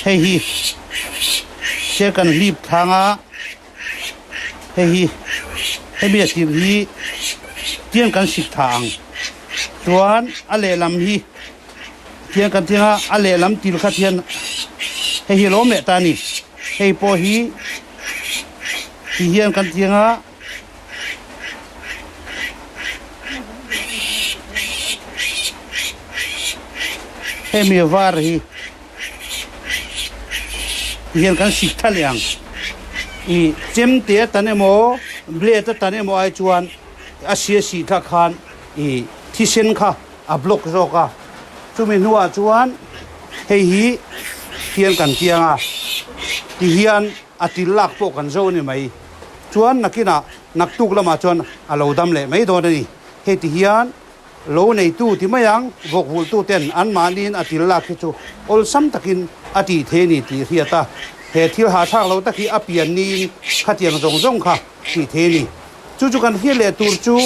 hei hi che kan hlip thlang a. Hei hi hemi a thil hi tiang kan sik tha ang chuan a lehlam hi tiang kan tiang a a lehlam til khat hian hei hi a lawm leh ta a ni hei pawh hi ti hian kan tiang a. Hemi var hi. Tihian kan sik tha leh ang. I chemte a tan emaw, blade a tan emaw ai chuan a sia sih thla khan i thisen kha a block zawk a. Chumi hnuah chuan hei hi hian kan tiang a, tihian a til lak pawh kan zo a ni mai. Chuan nakinah naktuk lamah chuan a lo dam leh mai dawn a ni. Hei tihian Lo neitu ti mai ang, vawk vulhtu ten anmahniin a til lak hi chu awlsam takin a tih thei a ni tih hriat a, he thil hahthlak lo tak hi a pian niin khatiang zawng zawng kha tih thei a ni. Chu chu kan hriat leh tur chu.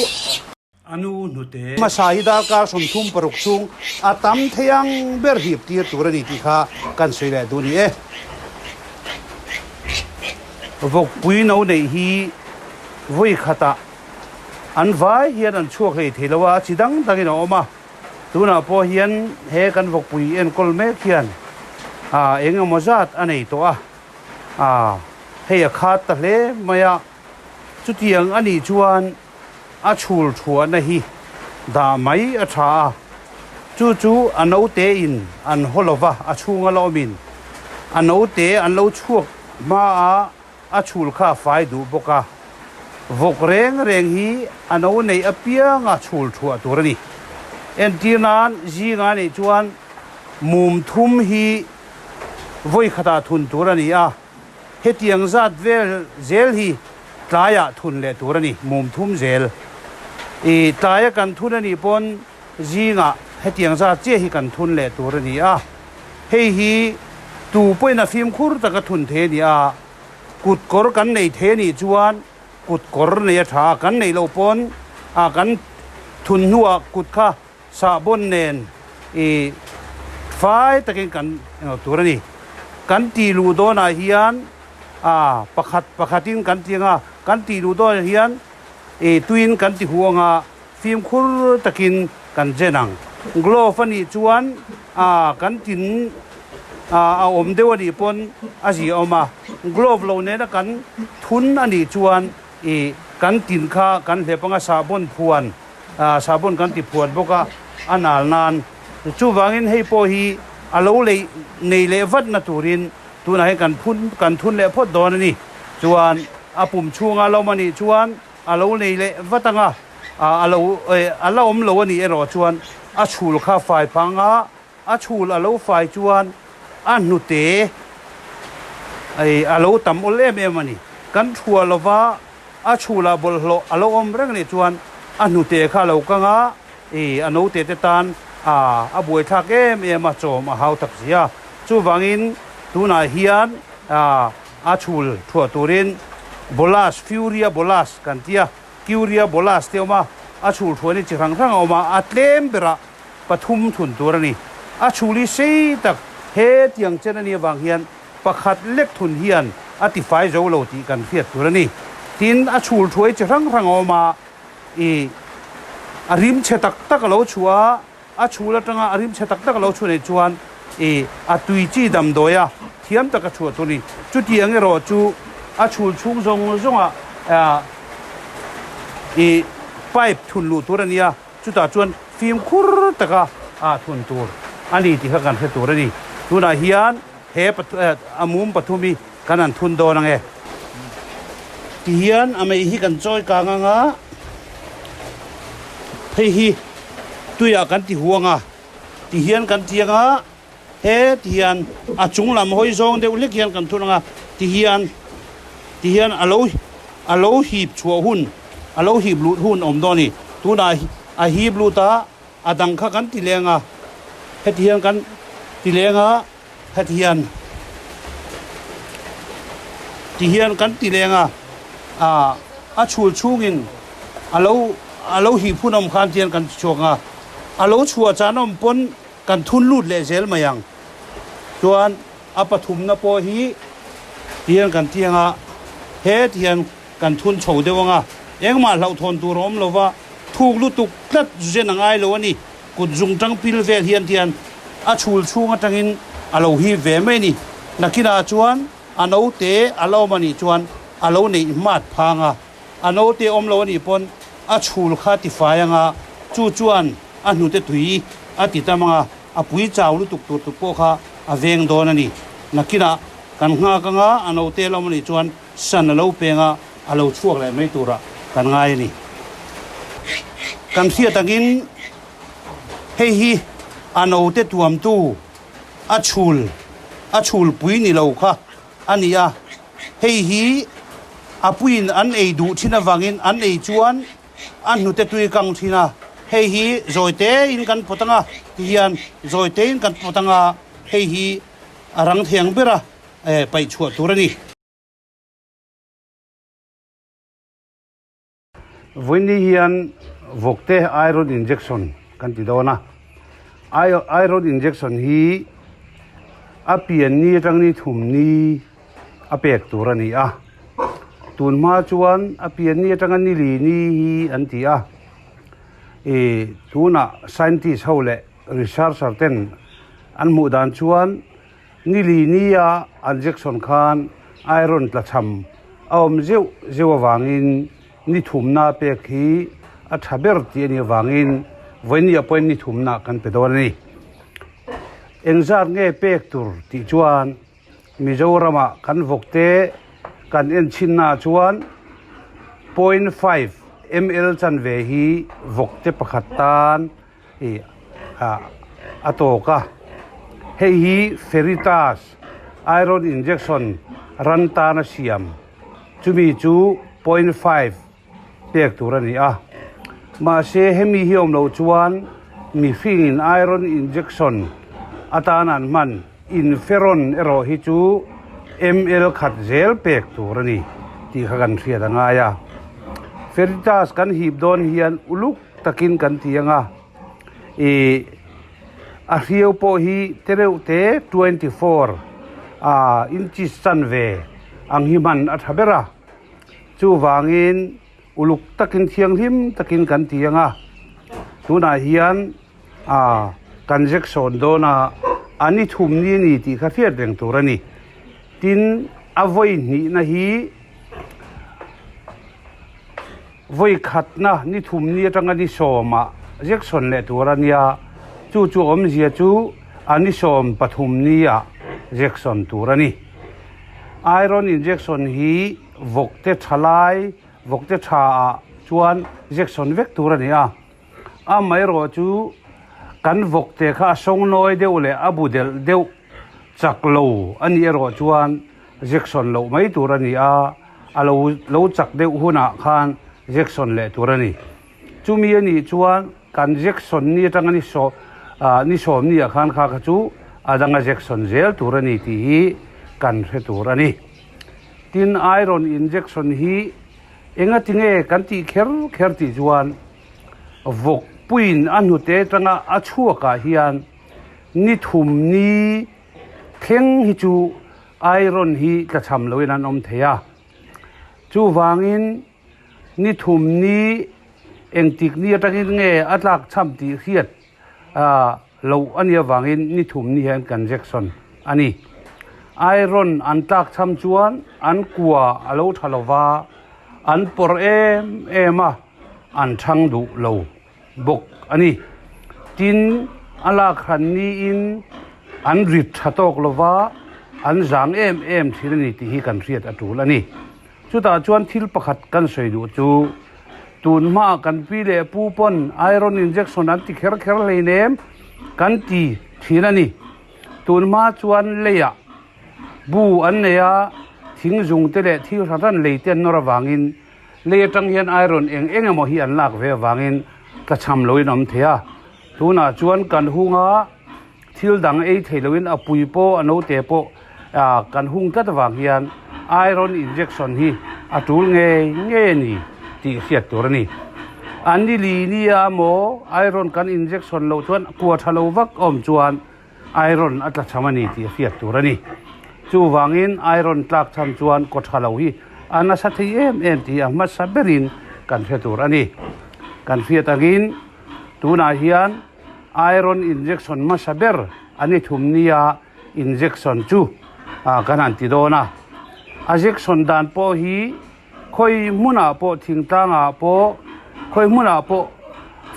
A nu hnute. Hmasa hi darkar 36 chhung a tam thei ang ber hip tir tur a ni tih kha kan sawi leh duh a ni e. Vawkpui no neih hi vawi khatah An vai hian an chhuak hlei thei lo a, chi dang dangin a awm a. Tunah pawh hian he kan vawkpui enkawl mek hian ah eng emaw zat a nei tawh a, ah hei a khat ta hle mai a. Chutiang a nih chuan a chhul thuahna hi dah mai a tha a, chu chu a note in an haw lo va, a chhunga la awmin a note an lo chhuak hma a, A chhul kha a fai duh bawk a, vawk reng reng hi a no neih apianga chhul thuah tur a ni. Entir nan zinga neih chuan mum thum hi vawi khatah thun tur a ni a, hetiang zat vel zel hi tlaiah thun leh tur a ni, mum thum zel. I tlaia kan thun a nih pawn zingah hetiang zat chiah hi kan thun leh tur a ni a. Hei hi tu pawhin a fimkhur taka thun thei a ni a, kut kawr kan nei thei a nih chuan kut kawr nei a tha a, kan neih loh pawn a kan Thun hnuah kut kha sahbawn nen i fai takin kan englo tur a ni. Kan tih luh dawnah hian a pakhat pakhatin kan ti anga, kan tih luh dawnah hian i tuiin kan ti huh anga fimkhur takin kan zen ang. Glove a nih chuan a kan tin a awm deuh a nih pawn a zia awm a, glove lo nena kan thun a nih chuan I kan tin kha kan hlep anga sahbawn phuan, sahbawn kan ti phuan bawk a, a nal nan. Chuvangin hei pawh hi a lo lei nei leh vat na turin tunah hian kan phun kan thun leh phawt dawn a ni. Chuan a pum chhunga lo awm a nih chuan a lo nei leh vat anga, a lo a la awm lo a nih erawh chuan a chhul kha fai phang a, A chhul a lo fai chuan a hnute a lo tam awl em em a ni. Kan thua lova a chhulah bawlhhlawh a lo awm reng nih chuan a hnute kha a lo kang a, a note te tan a buaithlak em em a, chawm a hau tak si a. Chuvangin tunah hian a chhul thuah turin Bolas, Furia Bolas kan ti a, Curia Bolas te awm a, a chhul thuah ni chi hrang hrang a awm a, a tlem berah pathum thun tur a ni. A chhuli sei tak he tiang chen a nih avang hian pakhat lek thun hian a tifai zo lo tih kan hriat tur a ni. Tin, a chhul thuai chi hrang hrang a awm a, ih, a rim chhe tak tak a lo chhuah a, a chhul atanga a rim chhe tak tak a lo chhuah neih chuan, ih, a tui chi damdawi a thiam tak a chhuah tur a ni. Chutiang erawh chu a chhul chhung zawng zawngah, ih, pipe thun luh tur a ni a. Chutah chuan fimkhur taka ah thun tur a ni tih kha kan hre tur a ni. Tunah hian he a mum pathum hi kan han thun dawn ang e. Tihian a mei hi kan chawi kang ang a, hei hi tuiah kan ti huang a, tihian kan ti ang a, He ti hian a chung lam hawi zawng deuh hlek hian kan thun ang a, ti hian ti hian a lo a lo hip chhuah hun a lo hip lut hun awm dawn a ni. Tunah a hip lut a, a dang kha kan ti leng a, heti hian kan ti leng a, heti hian ti hian kan ti leng a, ah a chhul chhungin a lo a lo hip hun awm khan ti hian kan ti chhuak ang a, a lo chhuah chan awm pawn Kan thun lut leh zel mai ang. Chuan a pathumna pawh hi tihian kan ti ang a, he tihian kan thun chho deuh ang a, engmah hlauhthawn tur a awm lo va, thuk lutuk tlat zen a ngai lo a ni. Kut zung tang pil vel hian tihian a chhul chhung atangin a lo hip ve mai a ni. Nakinah chuan a note a la awm a nih chuan a lo neih hmat phang a. A note awm lo a nih pawn a chhul kha ti fai ang a, chu chuan a hnute tui a ti tam ang a, a pui chau lutuk tur tuk pawh kha a veng dawn a ni. Nakinah kan nghak ang a, a note la awm a nih chuan san a lo peng a, a lo chhuak leh mai turah kan ngai a ni. Kan hriat angin hei hi a note tuamtu a chhul a chhulpui ni lo kha a ni a, hei hi a puiin an ei duh thin avangin an ei chuan a hnute tui kang thin a, hei hi zawi tein kan pawt ang a, tihian zawi tein kan pawt ang a, hei hi a rang thei ang ber a, paih chhuah tur a ni. Vawiin hian vawkte iron injection kan ti dawn a, iron injection hi a pian ni atang ni thum ni a pek tur a ni a, tun hma chuan a pian ni atanga ni li ni hi an ti a, ih tunah scientist ho leh researcher ten an hmuh dan chuan Ni li nia an jection khan iron tlachham a awm zeuh zeuh avangin ni thumna pek hi a tha ber tih a nih avangin vawinia pawhin ni thumna kan pe dawn a ni. Engzat nge pek tur tih chuan Mizorama kan vawkte kan enchhinnaah chuan 0.5 ml chanve hi vawkte pakhat tan Ih a tawk a, hei hi Ferritas iron injection ran tana siam chumi chu 0.5 pek tur a ni a, mahse hemi hi awm loh chuan mihringin iron injection atana an hman Inferon erawh hi chu ml khat zel pek tur a ni tih kha kan hriat a ngai a, Ferritas kan hip dawn hian uluk. takin kan ti ang a, ih a hriau pawh hi te reuh te 24 ah inches chanve ang hi hman a tha ber a, chuvangin uluk takin thianghlim takin kan ti ang a, tunah hian ah kan zek sawn dawn a, a ni thum ni a ni tih kha hriat reng tur a ni. Tin, a vawi hnihna hi vawi khatna ni thum ni atanga ni sawmah zek sawn leh tur a nia, chu chu awmzia chu a ni 13 niah zek sawn tur a ni. Iron injection hi vawkte tha lai, vawkte tha ah chuan zek sawn vek tur a ni a. Amaherawh chu kan vawkte kha a sawngnawi deuh leh a bu delh deuh chak lo a nih erawh chuan jection loh mai tur a ni a, a lo lo chak deuh hunah khan jection leh tur a ni. Chumi a nih chuan kan jection ni atanga ni saw ni sawm ni ah khan kha kha chu a danga jection zel tur a ni tih hi kan hre tur a ni. Tin, iron injection hi Engati nge kan tih kher kher tih chuan vawkpuiin a hnute atanga a chhuakah hian ni thum ni thleng hi chu iron hi tlachham loin an awm thei a. Chuvangin ni thum ni engtik ni atangin nge a tlakchham tih hriat loh a nih avangin ni thum ni hian kan jection a ni. Iron an tlak cham chuan an kua a lo tha lo va, an pawrh em em a, an thang duh lo bawk a ni. Tin, a lak hran niin an rit tha tawk lo va, an zang em em thin a ni tih hi kan hriat a tul a ni. Chutah chuan thil pakhat kan sawi duh chu, tun hmaah kan pi leh pu pawn iron injection an ti kher kher hleinem kan ti thin a ni. Tun hma chuan leiah bu an nei a, thing zung te leh thil hran hran lei te an nawr avangin lei atang hian iron eng eng emaw hi an lak ve avangin tlachham loin a awm thei a. Tunah chuan kan hunga Thil dang ei thei loin a pui pawh a note pawh kan hung tlat avang hian iron injection hi a tul ngei ngei a ni tih hriat tur a ni. A ni li nia maw iron kan injection loh chuan kua tha lo vak awm chuan iron a tla cham a ni tih hriat tur a ni. Chuvangin iron tlak cham chuan kaw tha lo hi a nasa thei em em tih a hmasa berin kan hre tur a ni. Kan hriat angin tunah hian Iron injection hmasa ber a ni thum nia injection chu kan han ti dawn a. A jection dan pawh hi khawi hmunah pawh thingtlangah pawh khawi hmunah pawh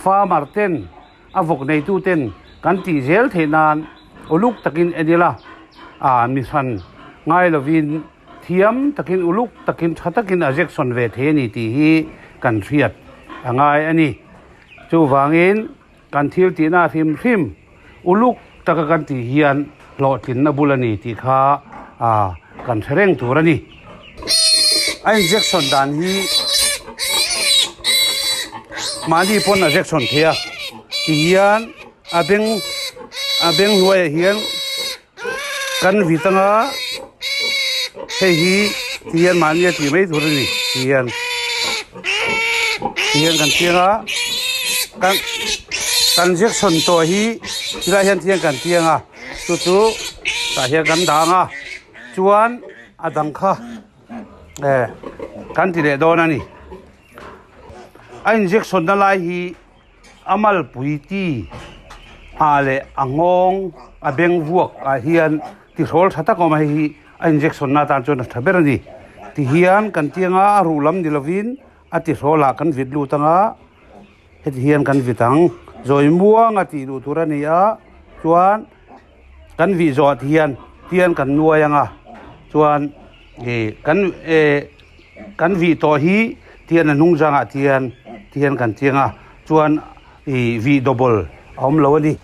farmer ten a vawk neitu ten kan tih zel theih nan uluk takin en ila mi hran ngai lovin thiam takin uluk takin tha takin a jection ve thei a ni tih hi kan hriat a ngai a ni. Chuvangin kan thil tihna hrim hrim uluk taka kan tih hian hlawhtlinna bul a ni tih kha kan hre reng tur a ni. A injection dan hi mahni pawn a jection thei a tihian a beng a beng hnuaiah hian Kan vit anga hei hi ti hian mahni a tih mai tur a ni ti hian ti hian kan tiang a kan kan jection tawh hi tilai hian ti hian kan tiang a chu chu tah hian kan dah ang a chuan a dang kha eh kan ti leh dawn a ni a injection na lai hi. A malpui ti ah leh a nghawng a beng vuak ah hian tihrawl tha tak a awm a, hei hi a injection na atan chuan a tha ber a ni. Tihian kan tiang a, a ruh lam ni lovin a tihrawl ah kan vit lut ang a, heti hian kan vit ang. Zawi muang a tih duh tur a ni a, chuan kan vih zawh ah tihian tian kan nuai ang a, chuan ih kan eh. Kan vih tawh hi tian a hnung zangah tian tihian kan chiang a, chuan ih vih double a awm lo a ni.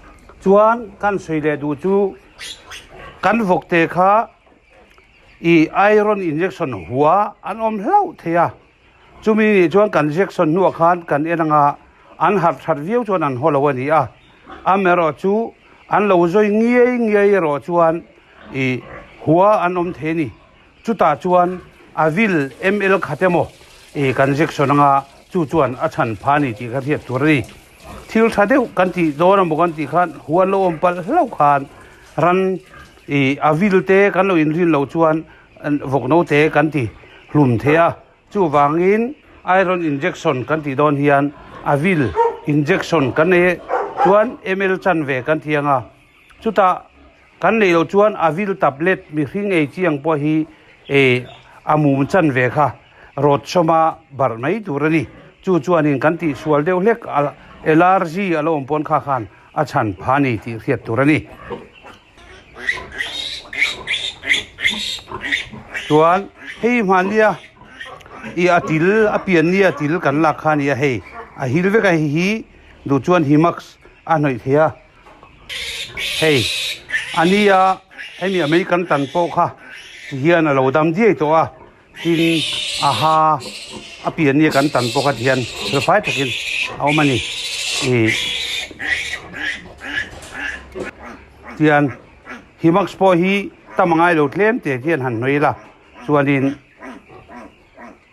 Chuan kan sawi leh duh chu kan vawkte kha ih iron injection hua an awm hlauh thei a, chumi nih chuan kan jection hnuah khan kan en anga an harh that viau chuan an haw lo a ni a, amaherawh chu an lo zawi ngiai ngiai erawh chuan ih hua an awm thei a ni. Chutah chuan a vil ml khat emaw ih kan jection anga. Chu chuan a chhan pha a ni tih kha hriat tur a ni. Thil tha deuh kan tih dawn a maw kan tih khan huan lo awm palh hlauh khan ran ih a vil te kan lo inrin loh chuan vawk note kan ti hlum thei a. Chuvangin iron injection kan tih dawn hian a vil injection kan nei chuan ml chanve kan ti ang a, chutah Kan neih loh chuan Avil tablet mihring ei chi ang pawh hi e a mum chan ve kha rawt sawma barh mai tur a ni. Chu chuanin kan tihsual deuh hlek a allergy a lo awm pawn kha khan a chhan pha a ni tih hriat tur a ni. Chuan hei hmannia i a til a piannia a til kan lak kha a ni a hei a hil vek a hei hi duh chuan himax a hnawih thei a. Hei a nia hemi a mei kan tan pawh kha ti hian a lo dam diai tawh a tin a ha a pian nia kan tan pawh kha ti hian thil fai takin a awm a ni ih tian himax pawh hi tam a ngai lo tlem te hian han hnawih ila chuanin.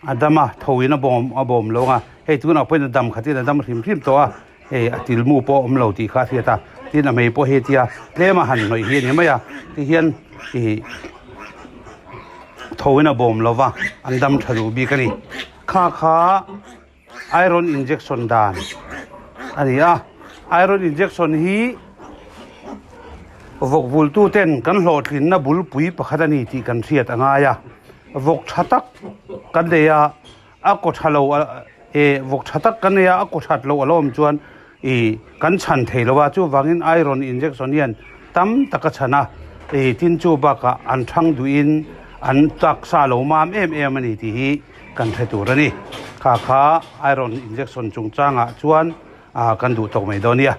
A dam a, tho in a bawm a bawm lo ang a, hei tunah pawhin a dam khatin a dam hrim hrim tawh a, hei a tilmu pawh a awm lo tih kha a hriat a, tin a hmei pawh hei tia tlem a han hnawih hi a ni mai a, tihian ih tho in a bawm lo va, an dam tha duh bik a ni. Kha kha iron injection dan a ni a, iron injection hi vawk vultu ten kan hlawhtlinna bulpui pakhat a ni tih kan hriat a ngai a. Vawk tha tak kan nei a, a kaw tha lo e vawk tha tak kan nei a, a kaw that loh a lo awm chuan ih kan chhan thei lo a, chuvangin iron injection hian tam tak a chhan a, ih tin chu bakah an thang duhin an taksa lo mam em em a ni tih hi kan hre tur a ni. Kha kha iron injection chungchangah chuan ah kan duh tawk mai dawn nia.